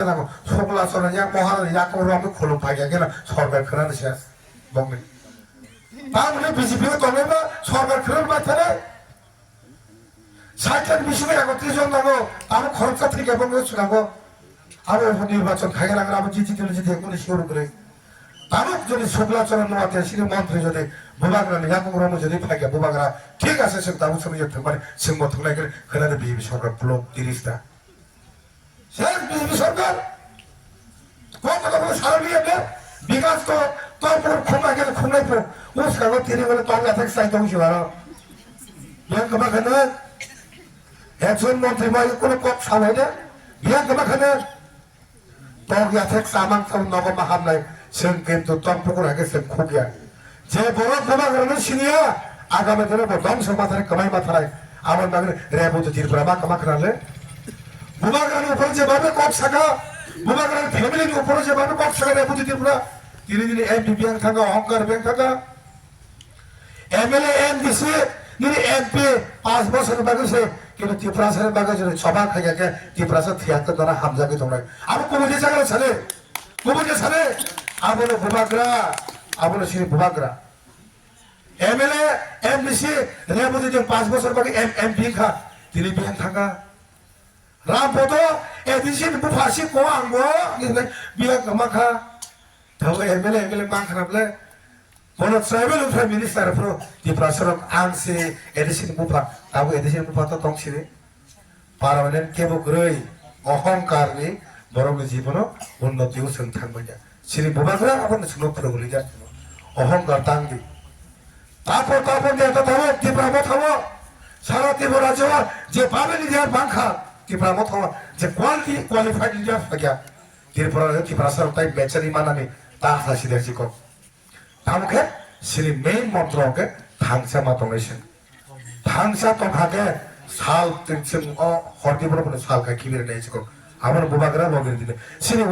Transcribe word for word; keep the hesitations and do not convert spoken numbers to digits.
Sokla chorani yak moharani yak rok khulum phai ya kena sorkar khwna ni se bongni. Tamoni B J P o tongnai ba sorkar khwna bai thare. Saitan bisingo ekotris jon nango, tamo khoroksa thwikhe bongni swnango. Abo nirbachon khaina nangra abo jiti tini jiti ekuni suru kwrwi. Tamo jodi Sokla chorani nuwa te sini montri jodi Bubagrani yakung romo jodi phaikhe Bubagra thik ase chwng tamo chwng jodi thwngmani chwngbo thwngnai kwrwi khwna de B J P sorkar pulok tiris ta. Sir, B J P sorkar, kok kotor kotor sarok liya de, bikas ko, to pur khumai ke khumai pur, us ka ko tini wale tong ya thek sai tong si waro. Yang kema khana, ekjon montri mai kono kok salai de, yang kema khana, tong ya thek samang tong nogo maham nai, seng ken to tong pukur age seng khuk ya. Je borok Bubagrano siniya, agami dino bo dongso matharai, kwmai matharai. Aboni bagwi Reboti Tripura ma kwma khna le? Bubagrani upore je babe kok saka, Bubagrani family ni upore je babe kok saka Reboti Tripura. Tini nini M P biyang thanga, Ohongkar biyang thanga. M L A, M D C, nini M P panch bosor ni bagwi se, kintu Tiprasa ni bagwi jodi choba khaiya khe Tiprasa thiyat dona hamjagwi tongnai. Abo kubui je jaga sale, kubui je sale, abono Bubagra, abono sini Bubagra. M L A, M D C, Reboti jeng panch bosor bagwi M-, M P kha, tini biyang thangkha. Rampoto, A D C ni bupha si ko ang bo, ni hinai biyang kwma kha. Tabo M L A, M L A mang khna ble. Bono tribal welfare minister phro, Tiprasa rok ang se A D C ni bupha, tabo A D C ni bupha to tong sini. Permanent kebo kwrwi, ohongkar ni borokni jibono unnoti o chwng thangmanya. Chini Bubagra abono chwngno phwrwngwi rijak phano. Ohongkar tang di. Tapo, tapo neta tabo Tipra Motha o, sara Tripura rajyo o je public leader bangkha Tipra Motha o, je quality, qualified leader phakya. Tripura, Tiprasa rok tai bechari manani ta hasi de chikon. Tamo khe sini main montro khe thangsa ma tongnai se. Thangsa tongkha khe sal tin sing o horti borok sal kha khibir nai chikon. Abono Bubagra logir dine. Sini